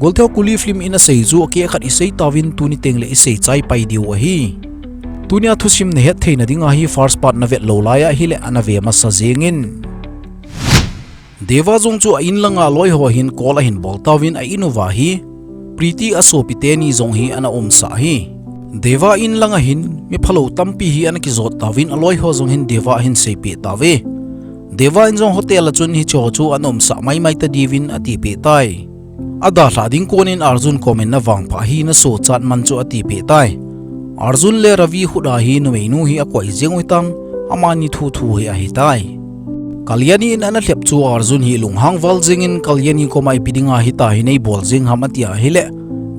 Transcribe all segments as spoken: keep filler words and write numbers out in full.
Goltheo Kuli film in asei chu akeh khat isei tauvin tuni tengle isei chai pai diu ahi. Tunia thusim nahet theina dinga hi first part navet lou lai ahile ana ve masa jengin. Deva jong chu a-in langa aloiho hin call ahin bol tauvin a-in uva hi Preeti asopi teni jong hi ana umsah hi. Deva in langa hin miphalou tampi hi ana kijot tauvin aloiho jong hin Deva ahin seipeh tauve. Deva in jong hotel a chun hicheho chu ana umsah maimai tadiuvin atipeh tai. Adalhah ding konin Arjun komin navangpha hi nasochat man chu atipeh tai. Arjun le Ravi khut a hi numeinu hi akoi jeng u hitan, amani thuthu hi ahitai. Kalyani in ana lhep chu Arjun hi lunghang val jengin Kalyani koma ipi dinga hitia hi neibol jeng ham ati ahile,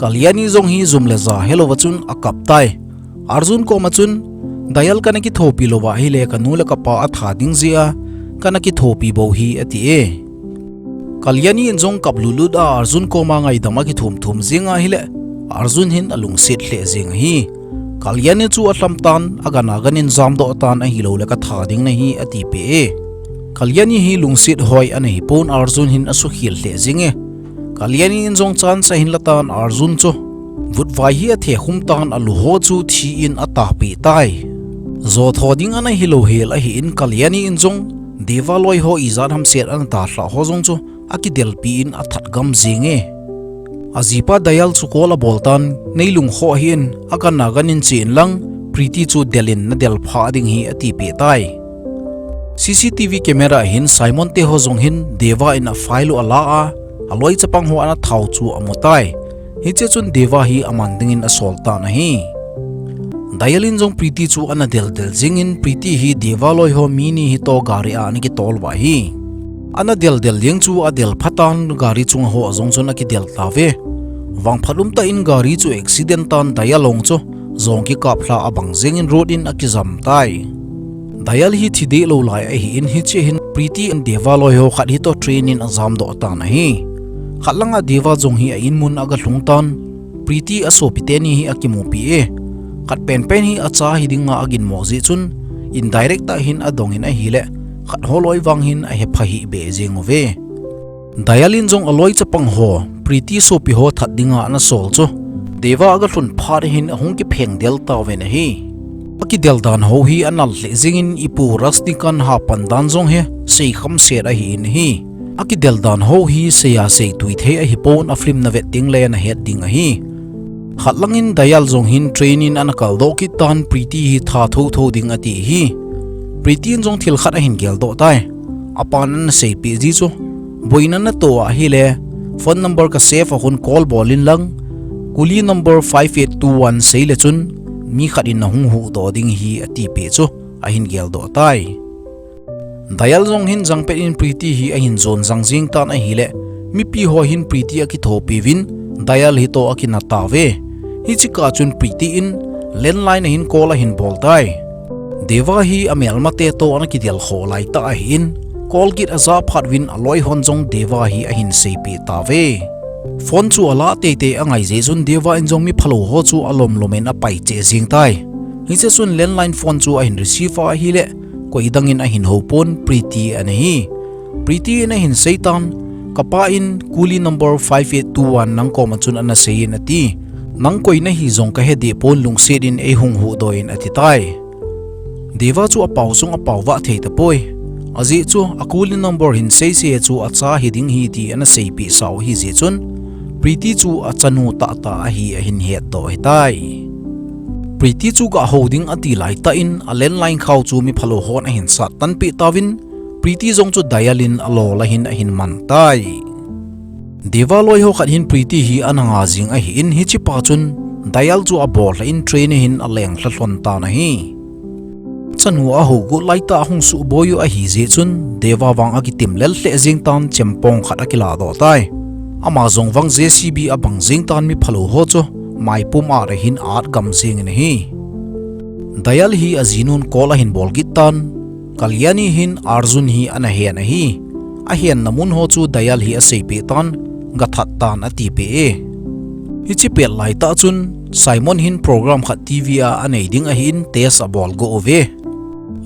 Kalyani jong hi jum le ja helouva chun akap tai. Arjun koma chun, Dayal kana kithopi louva ahile kanu le kapa atha ding jeh a kana kithopi bou hi ati e. Kalyani in jong kap lutlut a Arjun koma ngaidam akithum thum jeng ahile, Arjun hin alungset lheh jeng ahi. Kalyani chu alham tan, agan aganin jamdoh tan ahiloule katha ding nahi atipeh e. Kalyani hi lungset hoi ana hipon Arjun hin asukhel lheh jenge. Kalyani in jong chance ahin latan Arjun chu vutvai hi athekhum tan aluho chu thi in atahpeh tai. Jotho ding ana hilou hel ahin Kalyani in jong Deva loiho ijat hamset ana dalhah ho jong chu akidelpi in athat gam jenge. Ajipa Dayal chu call abol tan, neilungkhoh hih in, agan aganin che inlang, Preeti chu delin nadel pha ding hi atipeh tai. C C T V camera a hin Simon teho jong hin Deva in afile u ala a, aloi chapang ho ana thau chu amutai. Hiche chun Deva hi aman dingin asol tan ahi. Dayal in jong Preeti chu ana deldel jengin Preeti hi Deva loiho mi ni hitoh gari a ana kitol uva ahi. Ana deldel jeng chu adel phatan gari chunga ho jong chun akidel tauve. Vangphat umtah in gari chu accident tan Dayal jong chu jong kikap lha abang jengin road in akijam tai. Dayal hi thi dehlou lai ahin hiche hin Preeti in Deva loiho khat hitoh train in ajamdoh tan ahi. Khat langa Deva jong hi a-in mun agalhung tan, Preeti asopi teni hi akimupi e. Khat penpen hi acha hidinga aginmo jeh chun, indirect a hin adongin ahile, khat holoi vang hin ahepha hih beh jeng uve. Dayal in jong aloi chapang ho, Preeti sopi ho that dinga ana sol chu, Deva agalhun phat hin ahung kipheng del tauvin ahi. Akidel dan ho hi anal lheh jengin ipu Rajnikant hapan dan jong hi seikham set ahin ahi. Akidel dan ho hi seiya seitui thei ahipon a film navet tengle nahet ding ahi. Khat langin Dayal jong hin train in ana kaldoh kit tan Preeti hi that thotho ding ati ahi. Preeti in jong thil khat ahin geldoh tai. Apan ana seipeh ji chu, boina natoh ahile, phone number ka save a hin call bol inlang, Coolie number five eight two one seile chun, mi khat in nahung huhdoh ding ahi atipeh chu ahin geldoh tai. Dayal jong hin jangpet in Preeti hi ahin jon jang jeng tan ahile, mipi ho hin Preeti akithopi uvin, Dayal hitoh akina tauve. Hiche kah chun Preeti in landline a hin call ahin bol tai. Deva hi amelmate toh ana kidelkhoh laitah ahin, call git aja phat uvin aloi hon jong Deva hi ahin seipeh tauve. Phone chu alah teitei angai jeh chun Deva in jong miphalou ho chu alomlom in apai cheh jeng tai. Hiche chun landline phone chu ahin receive a ahile, koi dangin ahin houpon Preeti ana hi. Preeti in ahin seitan, kapa in Coolie number five eight two one nang koma chun ana seiyin ati. Nang koi nahi jong kahe dehpon lungset in eihung huhdoh in ati tai. Deva chu apao jong apao vah thei tapoi. Ajeh chu a Coolie number hin seisei chu acha hiding ahi ti ana seipeh sau ahijeh chun, Preeti chu achanu tahtah ahi ahin hetdoh ahitai. Preeti chu gahou ding ati laitah in a landline khao chu miphalou hon ahin sattanpeh tauvin, Preeti jong chu Dayal in alol a hin ahin man tai. Deva loiho khat hin Preeti hi ana nga jing ahin hichepa chun Dayal chu abol lhah in train a hin aleng lha lhon tan ahi. Chanu ahougut laitah ahung suhboi u ahijeh chun Deva vang akitim lel lheh jeng tan chempong khat akilahdoh tai. Ama jong vang J C B abang jeng tan miphalou ho chu maipum at a hin at gam jengin ahi. Dayal hi ajinun call ahin bol kit tan, Kalyani hin Arjun hi ana hen ahi. Ahenna mun ho chu Dayal hi aseipeh tan, gathat tan atipeh e. Hiche pet laitah chun Simon hin program khat T V a anei ding ahin test abol go uve.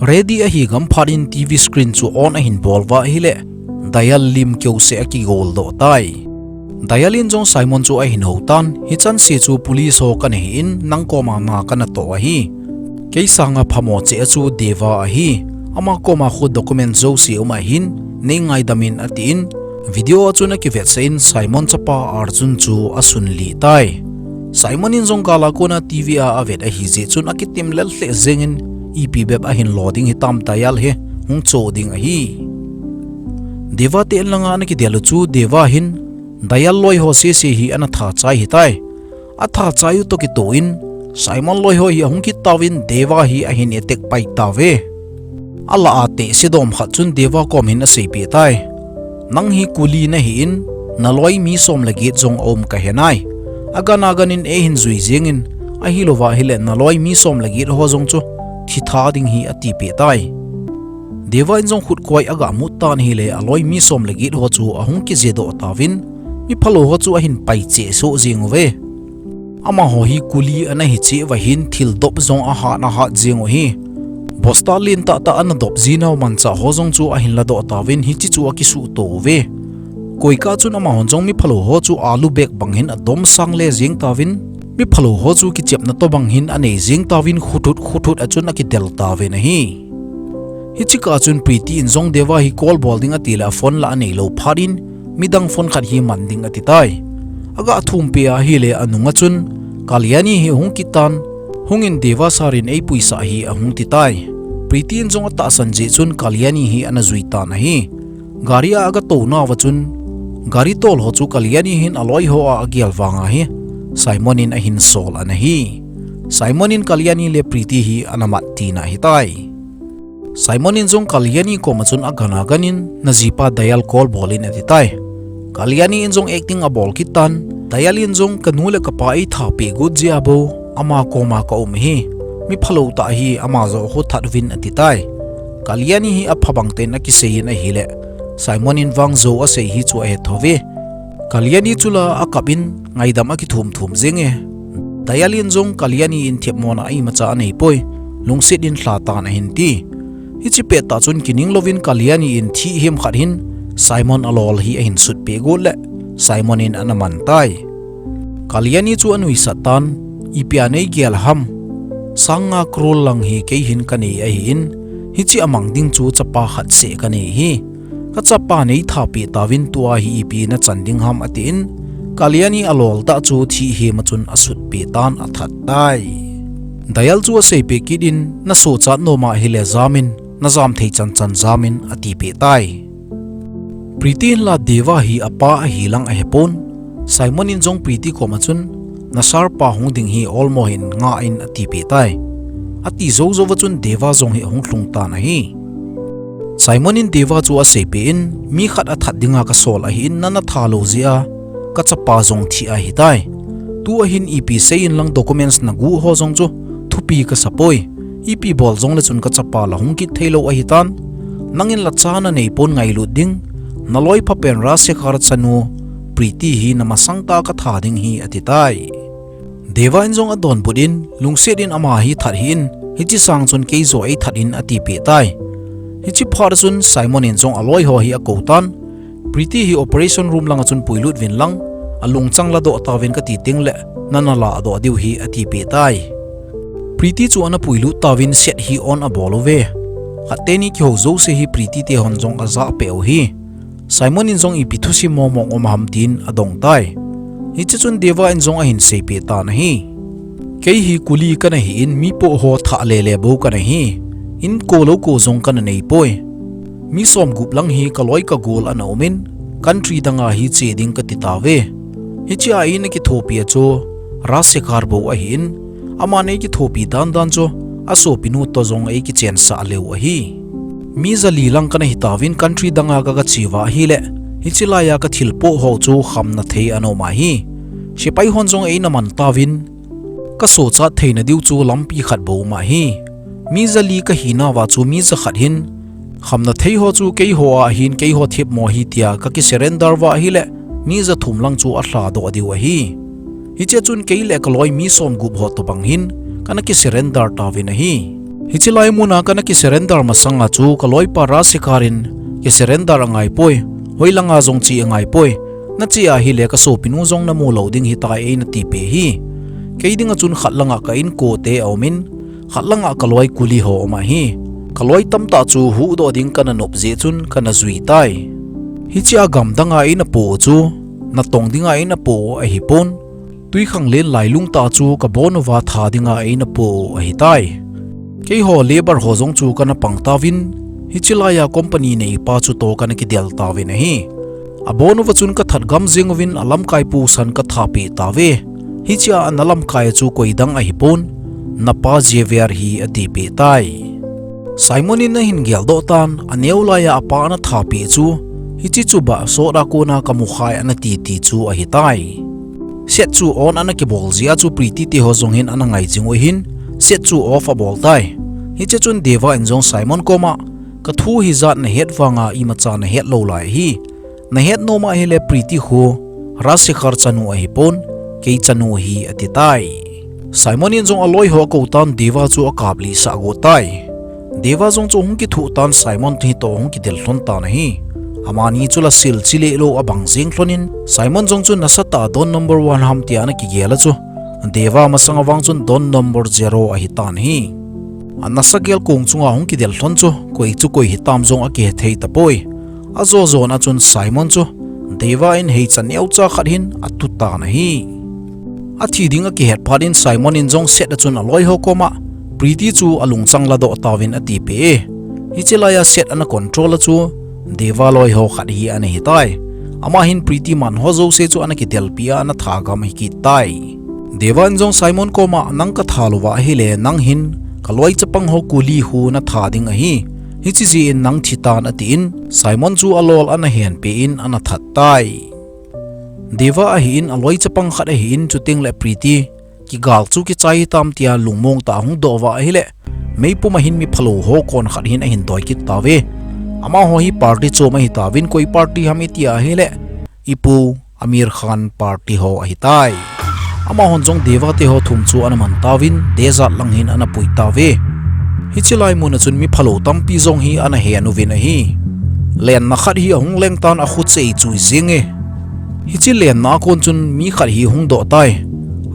Ready ahi gam phat in T V screen chu on ahin bol uva ahile, Dayal lim keuseh akigoldoh tai. Dayal in jong Simon chu ahin hou tan, hichan se chu police ho kana hi in, nang koma na kana toh ahi. Kei sanga phamo cheh a chu Deva ahi. Ama koma khu document jouse um ahin, nei ngaidam in atin, video a chun akivetsah in Simon chapa Arjun chu asunlih tai. Simon in jong gal a kona TV a avet ahi jeh chun akitim lel lheh jeng in, ipi bep ahin lo ding hitam Dayal hi, hung cho ding ahi. Deva te in langa ana kidel u chu Deva hin, Dayal loi ho sese hi ana tha chai hitai. Atha chai u toh kitoh in, Simon loi ho hi ahung kit tauvin Deva hi ahin attack pai tauve. Alah a tehse dom khat chun Deva kom hin aseipeh tai. Nang hi kuli nahi in, naloi mi som le get jong aum kahe nai. Agan agan in eihin jui jeng in, ahilouva ahile naloi mi som le get ho jong chu thitha ding hi atipeh tai. Deva in jong khut koi aga mut tan ahile aloi mi som le get ho chu ahung kije doh tauvin, mi phalou ho chu ahin pai cheh soh jeng uve. Amaho hi kuli ana hi cheh uva hin thil dop jong ahat ahat jeng u hi. Bosta lentah tah ana dop jinau manchah ho jong chu ahin ladoh tauvin hiche chu akisuhto uve. Koikah chun amahon jong mi phalou ho chu alu bag bang hin adom sang le jeng tauvin, mi phalou ho chu kichepna tobang hin anei jeng tauvin khuthut khuthut a chun akidel tauvin ahi. Hiche kah chun Preeti in jong Deva hi call bol ding atile aphone la aneilou phat in, midang phone khat hi man ding ati tai. Aga thumpeh ahile anunga chun, Kalyani hi ahung kit tan, hungin Deva sir in eipuisah hi ahung ti tai. Preeti in jong atahsan jeh chun Kalyani hi ana jui tan ahi. Gari a aga tounauva chun, gari tol ho chu Kalyani hin aloi ho a agel vanga hi, Simon in ahin sol ana hi. Simon in Kalyani le Preeti hi ana mat tina ahitai. Simon in jong Kalyani koma chun agan agan in, najipa Dayal call bol in ati tai. Kalyani in jong acting abol kit tan, Dayal in jong kanu le kapa eitha peh got jeh a bou, ama koma kaum hi, mi phalou tah hi ama joh khu that uvin ati tai. Kalyani hi apha bang tah in akisei in ahile, Simon in vang jou asei hi chu ahe thou ve. Kalyani chu la akap in ngaidam akithum thum jeng e. Dayal in jong Kalyani in themmona imacha anei poi, lungset in lha tan ahin ti. Hiche pettah chun kining louvin Kalyani in thih hem khat hin Simon alol hi ahin sutpeh got le Simon in ana man tai. Kalyani chu anuisat tan, ipi a neigel ham. Sang nga crore lang hi kei hin kanei ahi in, hiche amang ding chu chapa khat seh kanei hi. Kachapa neitha peh tauvin tua hi ipi nachan ding ham atin, Kalyani alol tah chu thih hema chun asutpeh tan athat tai. Dayal chu aseipeh kit in, nasochat nom ahile jam in, najam thei chan chan jam in atipeh tai. Preeti in la Deva hi apa ahi lang ahepon, Simon in jong Preeti koma chun, na sir pa hung ding hi olmo hin ngah in atipeh tai. Ati jou jouva chun Deva jong hi ahung lhung tan ahi. Simon in Deva chu aseipeh in, mi khat athat dinga kasol ahi in, nana thalou jeh a kachapa jong thi ahitai. Tua hin ipi sei in lang documents naguh ho jong chu thupi kasa poi. Ipi bol jongle chun kachapa la hung kit theilou ahitan. Nangin la cha nanei pon ngailut ding. Naloi phapen Rajshekhar chanu Preeti hi namasang tah a katha ding hi ati tai. Deva in jong adonbut in, lungset in ama hi that hih in, hiche sang chun kei joh eithat in atipeh tai. Hiche phat chun Simon in jong aloi ho hi akou tan, Preeti hi operation room langa chun puilut uvin lang, alungchang ladoh tauvin kati tengle, nana ladoh diu hi atipeh tai. Preeti chu ana puilut tauvin set hi on abol uve. Khat teni kihou jouse hi Preeti te hon jong ajah peh u hi. Simon in jong ipi thusim mong mong um ham tin adong tai. Hiche chun Deva in jong ahin seipeh tan ahi. Kei hi kuli kana hi in, mi poh ho thah lele bou kana hi. Inko lou ko jong kana nei poi. Mi somgup lang hi kaloi kagol ana um in, country danga hi che ding kati tauve. Hiche a eina kithopi a chu Rajshekhar bou ahi in, aman eikithopi dan dan chu asopinu toh jong eikichensah leu ahi. Mi jali lang kana hitauvin country danga kagache uva ahile, hiche laiya kathil poh ho chu khamna thei ana um ahi. Sepai hon jong eina man tauvin, kasochat theina diu chu lampi khat bou um ahi. Mi jali kahinauva chu mi jakhat hin, khamna thei ho chu keiho a ahin, keiho themmo ahi tia kakisurrender uva ahile, mi jathum lang chu alhadoh diu ahi. Hichea chun kei le kaloi mi somgup ho tobang hin kana kisurrender tauvin ahi. Hiche lai muna kana kisurrender masanga chu kaloipa Rajshekhar in kisurrender angaipoi, hoilanga jong che angaipoi. Nache ahile kasopinu jong namu lou ding ahitai, eina tipeh hi. Kei dinga chun khat langa ka inkote aumin, khat langa kaloi kuli ho aum ahi. Kaloi tamtah chu huhdoh ding kana nop jeh chun kana jui tai. Hichea gamdanga eina po chu, natong dinga eina po ahipon, twikhanglen lailung tah chu kabon uva tha dinga eina po ahitai. Keiho labour ho jong chu kana pang tauvin, hiche laiya company neipa chu toh kana kidel tauvin ahi. Abon uva chun kathat gam jeng uvin alamkaipu san kathapeh tauve. Hichea analamkai chu koidang ahipon, napa Javier hi atipeh tai. Simon in ahin geldoh tan, aneo laiya apa anathapeh chu, hiche chu bah sot a kona kamukhai anati ti chu ahitai. Set chu on ana kibol jeh a chu Pretty teho jong hin ana ngai jing u ahin, set chu off abol tai. Hiche chun Deva in jong Simon koma, kathu hijat nahet vanga imacha nahet lou lai ahi. Nahet nom ahile Pretty khu Rajshekhar chanu ahipon, kei chanu ahi atitai. Simon in jong aloi ho akou tan Deva chu akaplih sah got tai. Deva jong chu hung kithuh tan Simon hitoh hung kidel lhon tan ahi. Amani chu lasil chileh lou abang jeng lhonin Simon jong chu nasatah a don number one ham tia ana kigel a chu, Deva masanga vang chun don number zero ahitan ahi. Anasa gel kong chunga hung kidel lhon chu koi chu koi hitam jong akihethei tapoi. Ajo jona chun Simon chu Deva in heicha neocha khat hin atutan ahi. Athi ding akihet phat in Simon in jong set a chun aloi ho koma, Pretty chu alungchang ladoh tauvin atipeh e. Hiche laiya set ana control a chu Deva loi ho khat hi ana hitai. Ama hin Pretty man ho jouse chu ana kidelpi a ana thagam ahikit tai. Deva in jong Simon koma, nang katha louva ahile nang hin kaloi chapang ho kuli khu natha ding ahi. Hiche jeh in nang thitan atin, Simon chu alol ana henpeh in ana that tai. Deva ahin aloi chapang khat ahin chutengle Pretty kigal chu kichai hitam tia lungmong tah a hung doh uva ahile, meipum a hin miphalou ho kon khat hin ahin doi kit tauve. Amaho hi party chom ahitauvin koi party ham iti ahile, ipu Aamir Khan party ho ahitai. Amahon jong Deva teho thum chu ana man tauvin desert lang hin ana pui tauve. Hiche lai mun a chun miphalou tampi jong hi ana hen uvin ahi. Lenna khat hi ahung leng tan akhut chu eichui jenge. Hiche lenna a kon chun mi khat hi hung doh tai.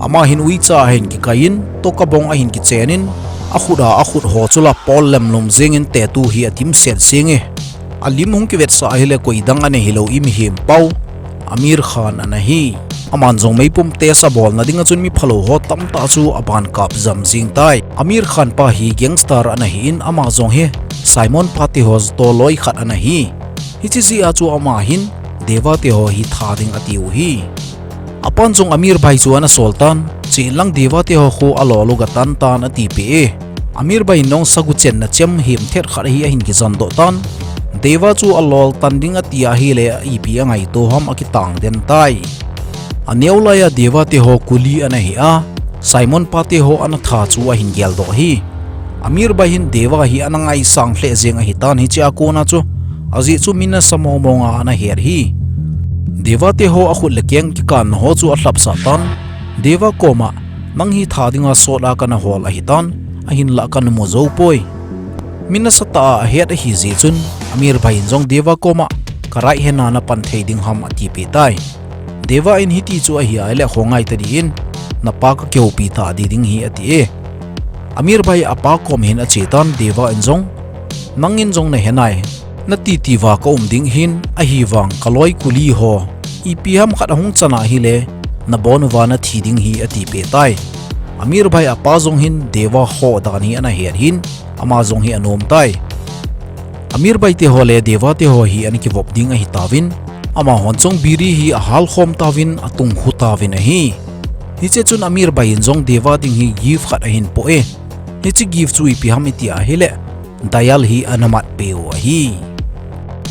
Ama hin uicha ahin kikai in, tokabong ahin kichen in, akhut a akhut ho chu la pol lemlum jeng in tattoo hi atimset jenge. Alim hung kivetsah ahile koidang ana hilou, i mihem pau Aamir Khan ana hi. Aman jong meipum test abolna dinga chun miphalou ho tamtah chu aban kap jam jeng tai. Aamir Khan pa hi gangster ana hin ama jong hi Simon pa teho toh loi khat ana hi. Hiche jeh a chu ama hin Deva teho hi tha ding atiu hi. Apan jong Aamir bhai chu ana sol tan, chen lang Deva teho khu alol u gatan tan atipeh e. Aamir bhai in jong sagu chenna chem hemthet khat hi ahin kijan doh tan. Deva chu alol tan ding ati ahile ipi angaito ham akitang den tai. Aneo laiya Deva teho kuli ana hi a, Simon pa teho ana tha chu ahin geldoh hi. Aamir bhai hin Deva hi ana ngaisang lheh jeng ahitan hichea kona chu, ajeh chu mi nasa mongmong a ana het hi. Deva teho akhut le keng kikanna ho chu alhapsah tan. Deva koma, nang hi tha dinga sot a kana hol ahitan, ahinlah kana mu jou poi. Mi nasatah a ahet ahi jeh chun, Aamir bhai in jong Deva koma, ka right hand a napan thei ding ham atipeh tai. Deva in hiti chu ahi ahile khongai tadin, napa kakihoupi tah ding hi ati e. Aamir bhai apa kom hin ache tan Deva in jong, nangin jong nahe nai, natiti uva kaum ding hin, ahivang kaloi kuli ho ipi ham khat ahung chan ahile, nabon uva nathi ding hi atipeh tai. Aamir bhai apa jong hin Deva ho dan hi ana het hin, ama jong hi anom tai. Aamir bhai teho le Deva teho hi ana kivop ding ahitauvin, amahon jong biri hi ahal khom tauvin atung khu tauvin ahi. Hiche chun Aamir bhai in jong Deva ding hi gift khat ahin po e. Hiche gift chu ipi ham iti ahile, Dayal hi ana matpeh u ahi.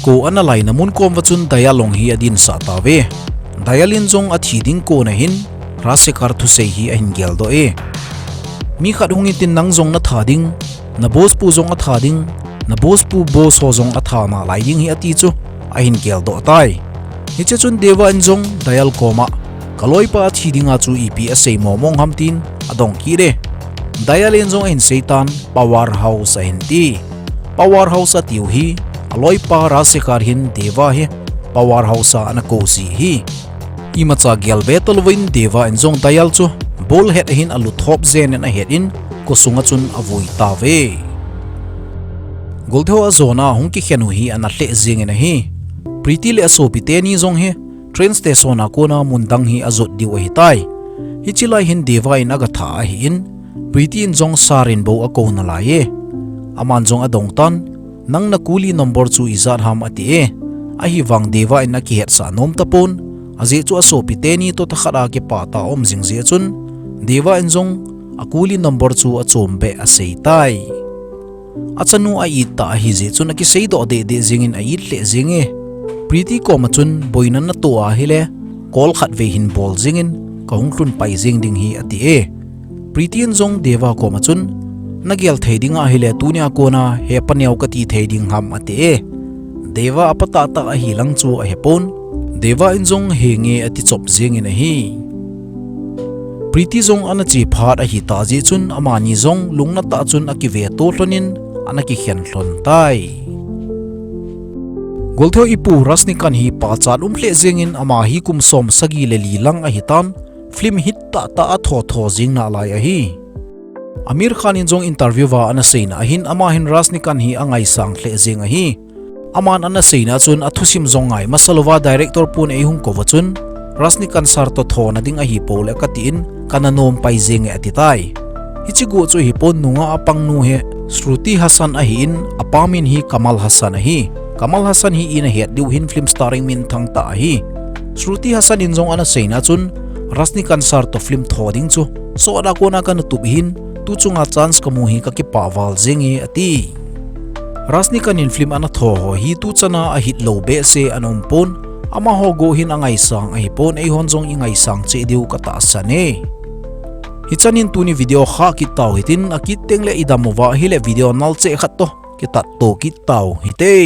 Ko ana laina mun kom uva chun Dayal jong hi adinsah tauve. Dayal in jong athi ding kona hin Rajshekhar thusei hi ahin geldoh e. Mi khat hung intin nang jong natha ding, na boss pu jong atha ding, na boss pu boss ho jong atha nalai ding hi ati chu ahin geldoh tai. Hiche chun Deva in jong Dayal koma, kaloipa athi dinga chu ipi asei mongmong ham tin adong kit e. Dayal in jong ahin seitan powerhouse ahin ti. Powerhouse atiu hi, aloipa Rajshekhar hin Deva hi power house a ana kou ji hi. Imacha gel be talouvin Deva in jong dial chu bol het ahin aluthop jeng in ahet in, kosung a chun avui tauve. Golthe ho ajona hung kikhen u hi ana lheh jeng in ahi. Preeti le asopi teni jong hi train station a kona mun dang hi ajot diu ahitai. Hiche lai hin Deva in aga tha ahin, Preeti in jong Sir in bou akou nalai e. Aman jong adong tan, "Nang na kuli number chu ijat ham?" ati e. Ahivang Deva in akihetsah nom tapon, ajeh chu asopi teni toh thakhat a kipah tah a um jing jeh chun, Deva in jong akuli number chu achom beh asei tai. Achanu a-it tah ahi jeh chun akiseidoh deh deh jeng in a-it lheh jeng e. Preeti koma chun, "Boina natoh ahile, call khatvei hin bol jeng in, kahung lhun pai jeng ding hi," ati e. Preeti in jong Deva koma chun, "Nagel thei ding ahile, tunia kona hepa neo kati thei ding ham?" ati e. Deva apatah tah ahi lang chu ahepon, Deva in jong, "Henge," ati chop jeng in ahi. Preeti jong ana che phat ahitah jeh chun amani jong lungna tah chun akiveto lhon in ana kikhen lhon tai. Golthe ho, ipu Rajnikant hi pachat um lheh jeng in ama hi kum som sagi le li lang ahitan, film hit tah tah atho tho jing nalai ahi. Aamir Khan in jong interview a ana seina ahin, ama hin Rajnikant hi angaisang lheh jeng ahi. Aman ana seina chun athusim jong ngai masa louva director pun eihung kouva chun, "Rajnikant sir toh thona ding ahipou le kati in kana nom pai jeng e," ati tai. Hiche gu chu hipon, nungah apang nu hi Shruti Hassan ahin, apa min hi Kamal Hassan ahi. Kamal Hassan hi ina het diu hin film starring minthang tah ahi. Shruti Hassan in jong ana seina chun, "Rajnikant sir toh film tho ding chu sohda kona kana tup hin, tu chunga chance kamu hi kakipah val jeng e," ati. Rajnikant in film ana tho ho hi tuchan a ahit lou behseh ana umpon, amaho gu hin angaisang ahipon, eihon jong ingaisang cheh diu katahsan e. Hichan in tuni video khah kit tau hitin, akit teng le idam uva ahile video nal cheh khat toh kitat to kit tau hite.